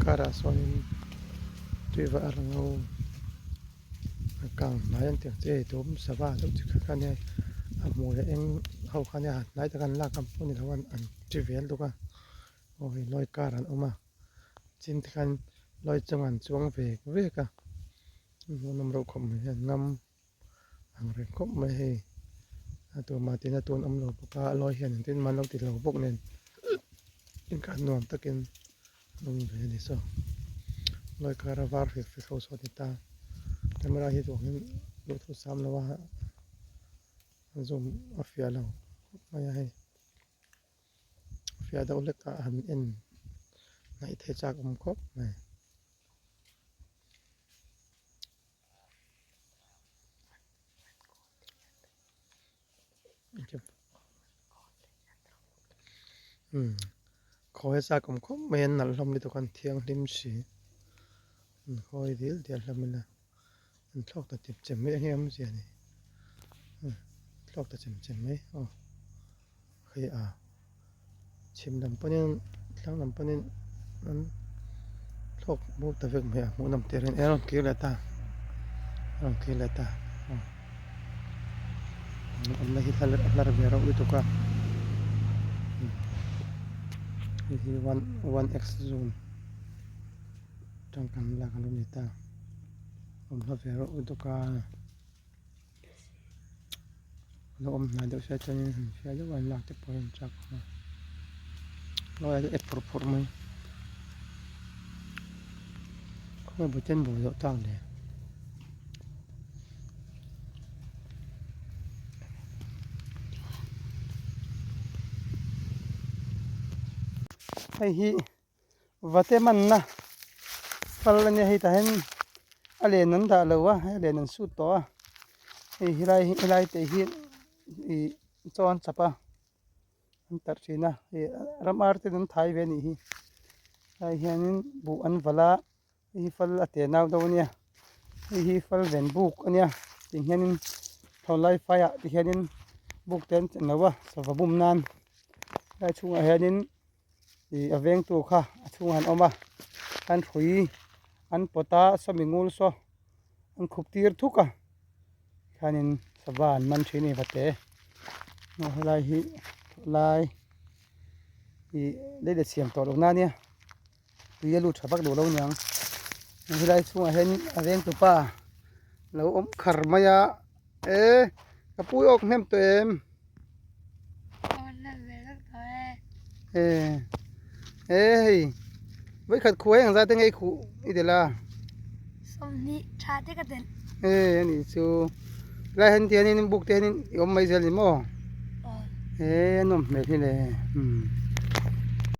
Karah sawnin tuiva a rang a kang hnai an tih ang chi hei tum sava deuh chi kha kha ania a hmui a eng ho kha ania hnai taka an lak ang pawh ni lo a an ti vel deuh a aw hei lawi kar an awm a chin te khan lawi chungah an chuang vek vek a hmuhnawm reuh khawp mai hian ngam ang reng khawp mai hei a tumah tina tun awm lo bawk a lawi hian engtin mah an lo ti lo bawk nen inkah nuam takin an awm ve a ni saw lawi kar a var fek fek ho saw a ni ta camera hi duhawmin duhthusam lo a zoom a fiah lo khawp mai a hei. Fiah deuh hlek ah han en hnaih thei chak awm khawp mai. Khawi a chak awm khawp mai a nalh hlawm lutuk a an thianghlim si an khawi dil dial hlawm ila an thlawk ta chep chep mai a eng awmzia ni thlawk ta chem chem mai aw. Hei a chhim lam panin thlang lam panin an thlawk bo ta vek mai a hmuh nawm tir hian a rawn kir leh ta a rawn kir leh ta aw awmna hi hla hlar ve reuh lutuk a hei hi one one x zoom tangkan lak a lo ni ta awm hla ve reuh lutuk a. Lo awm hnai deuh sia chuanin han fiah deuh a an lak te pawh hi an chak awm a lawia te phur phur mai khawnge buten bo zawh tak le hei hi Vate manna fal ania hei tah hian a len an dah lo a a len an sut tawh a hei helai hi helai te hi ih chaw an chap a an tarh thin a hei ram ar ten an thai ve a nih hi helai hianin buh an valh a hei hi fal a te nau deuh ania hei hi fal ven buk ania ti hianin thawnlai faiah ti hianin buk te an chan lo a sava bum nan helai chhungah hianin. Ih a vengtu kha a chhungah an awm a an hrui an pawt a sawmi ngul saw an khup tir thuk a khianin sava an man thin a ni vate aw helai hi lai ih lei let siam tawh lohna ania tui a lut tha vak duh lo aniang helai chhungah hian a vengtu pa lo awm khar mai a e ka pu awk hnem tawh em. E e hei vawi khat khuai ang zat enge i khuh i delh a sawmhnih tha te ka delh e ani chu helai hian tihianin buk te hianin i awm mai zel ni maw e a nawm hmel hi le umm.